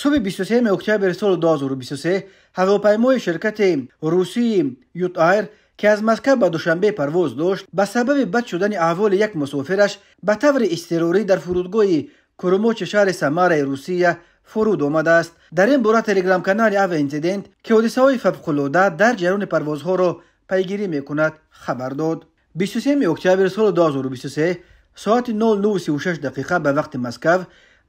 Субҳи 23 октябри соли 2023 ҳавопаймои ширкати русии Ют-Айр, ки аз Москва ба Душанбе парвоз дошт, ба сабаби бад шудани аҳволи як мусофираш ба таври изтирорӣ дар фурудгоҳи Курумочи шаҳри Самараи Русия фуруд омадааст. Дар ин бора телеграм-канали Авиаинсидент, ки ҳодисаҳои фавқулода дар ҷараёни парвозҳоро пайгирӣ мекунад, хабар дод. 23 октябри соли 2023 соати 09:36 дақиқа ба вақти Москав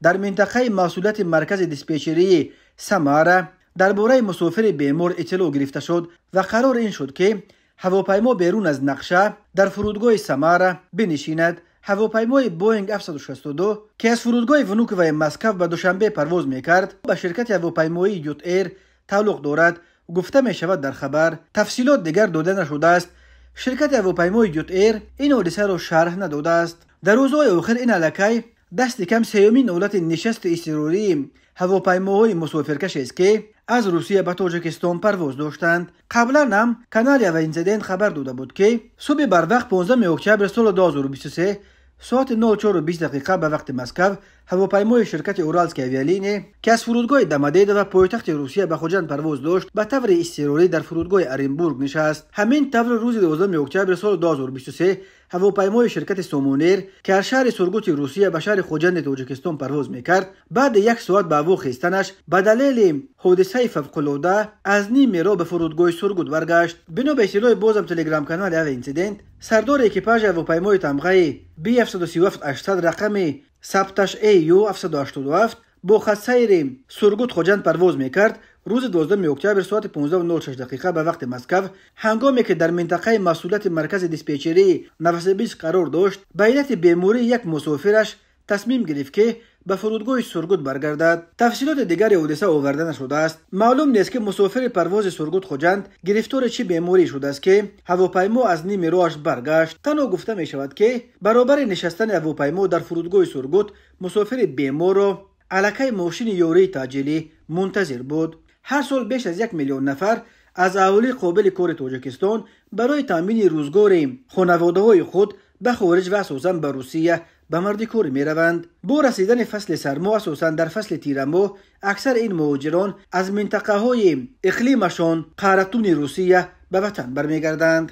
дар минтақаи масъулияти маркази диспетчерии Самара дар бораи мусофири бемор иттилоъ гирифта шуд ва қарор ин шуд, ки ҳавопаймо берун аз нақша дар фурудгоҳи Самара бинишинад. Ҳавопаймои Боинг 762, ки аз фурудгоҳи Внуковаи Москав ба Душанбе парвоз мекард, ба ширкати ҳавопаймоии Ют-Эйр тааллуқ дорад, гуфта мешавад дар хабар. Тафсилот дигар дода нашудааст. Ширкати ҳавопаймои Ют-Эйр ин ҳодисаро шарҳ надодааст. Дар рӯзҳои охир ин аллакай дасти кам сеюмин ҳолати нишасти изтирории ҳавопаймоҳои мусофиркашест, ки аз Русия ба Тоҷикистон парвоз доштанд. Қаблан ҳам канали Авиаинсидент хабар дода буд, ки субҳи барвақт 15 октябри соли 2023 соати 04:20 дақиқа ба вақти Москав ҳавопаймои ширкати Уралские авиалинии, ки аз фурудгоҳи Домодедово, пойтахти Русия, ба Хуҷанд парвоз дошт, ба таври изтирорӣ дар фурудгоҳи Оренбург нишаст. Ҳамин тавр рӯзи 12 октябри соли 2023 ҳавопаймои ширкати Сомонэйр, ки аз шаҳри Сургути Русия ба шаҳри Хуҷанди Тоҷикистон парвоз мекард, баъди як соат ба ҳаво хестанаш ба далели ҳодисаи фавқулода аз ними роҳ ба фурудгоҳи Сургут баргашт. Бино ба иттилои бозам телеграм-канали Авиаинсидент, сардори экипажи ҳавопаймои тамғаи B737-800 рақами сабташ AU 787 бо хатсайри Сургут Хуҷанд парвоз мекард, рӯзи 12 октябр соати 15:06 дақиқа ба вақти Москав, ҳангоме ки дар минтақаи масъулияти маркази диспетчерии Новосибирск қарор дошт, ба иллати бемории як мусофираш тасмим гирифт, ки ба фурудгоҳи Сургут баргардад. Тафсилоти дигари ҳодиса оварда нашудааст. Маълум нест, ки мусофири парвози Сургут Хуҷанд гирифтори чӣ беморӣ шудааст, ки ҳавопаймо аз ними роҳаш баргашт. Танҳо гуфта мешавад, ки баробари нишастани ҳавопаймо дар фурудгоҳи Сургут мусофири беморро аллакай мошини ёрии таъҷилӣ мунтазир буд. Ҳар сол беш аз 1 миллион нафар аз аҳолии қобили кори Тоҷикистон барои таъмини рӯзгори хонаводаҳои худ ба хориҷ ва асосан ба Русия ба мардикорӣ мераванд. Бо расидани фасли сармо, асосан дар фасли тирамоҳ, аксари ин муҳоҷирон аз минтақаҳои иқлимашон қаҳратуни Русия ба ватан бармегарданд.